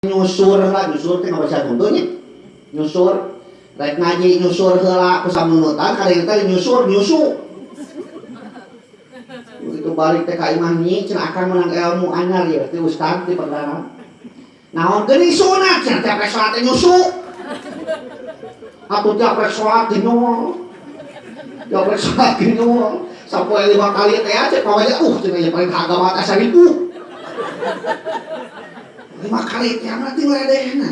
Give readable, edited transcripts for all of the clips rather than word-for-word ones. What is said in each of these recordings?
Nyusur lah, nyusur teh ngabaca nya nyusur rek ngaji, nyusur heula ku samunutan. Kadang teh nyusur nyusu begitu balik teh ka imah, "Nyi," cenah, "akang menang ilmu anyar ya ti ustad di perdana." "Naon?" "Geuning sunat," cenah, "tiap rek salat teh nyusu atuh, tiap rek salat ginyol, tiap rek salat ginyol sampai 5 kali teh." Cek pamajikan, cenah, "Ieu paling agama teh 1000 lima kali teh berarti ngeledehna."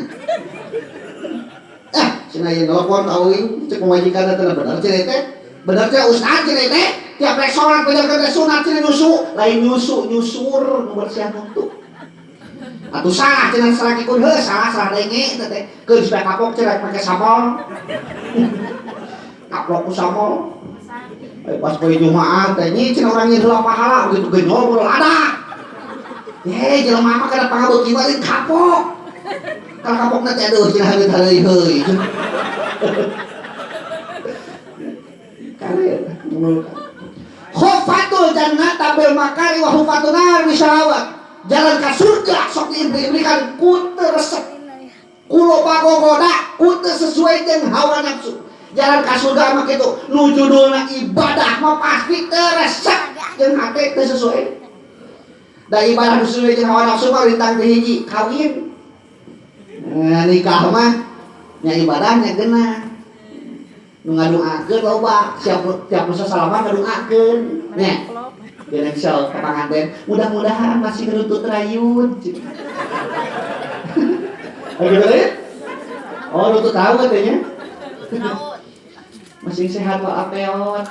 "Eh," cenah, "ieu nelpon ka uing." Cek pamajikan teh, "Bener," cenah, "teh bener teh ustad," cenah, "teh tiap rek salat bener teh sunat," cenah, "nyusu." "Lain nyusu, nyusur, ngebersihan huntu atuh." "Salah," cenah, "salaki kun heuh salah, salah denge teh keur supaya kapok," cenah, "make samol, kapok ku samol." Pas poe Jumaah teh, "Nyi," cenah, "urang nyeun heula pahala." Begitu genyol ada. Ye, jelema mah kana pangabeuki mah lain kapok. Kalau kapokna teh aduh cenah hareut heureuy heuy. Kare Khufatul jannata bil makari wa khufatun nar bisyahawat. Jalan ke surga sok diibri-ibrikan ku teu resep. Ku loba gogoda, ku teu sesuai jeung hawa nafsu. Jalan ke surga mah kitu, nu judulna ibadah mah pasti teu resep jeung hate teu sesuai. Da ibadah nu sesuai jeung hawa nafsu mah lintang teh hiji, kawin. Nah, nikah mah nya ibadahnya genah. Nu ngadoakeun loba, siap tiap masa salaman ngadoakeun nya. Geuning sok ka panganten, mudah-mudahan masih ngeruntut rayun. Oh gitu ya? Oh, runtut tahu katanya. Masih sehat walafiat.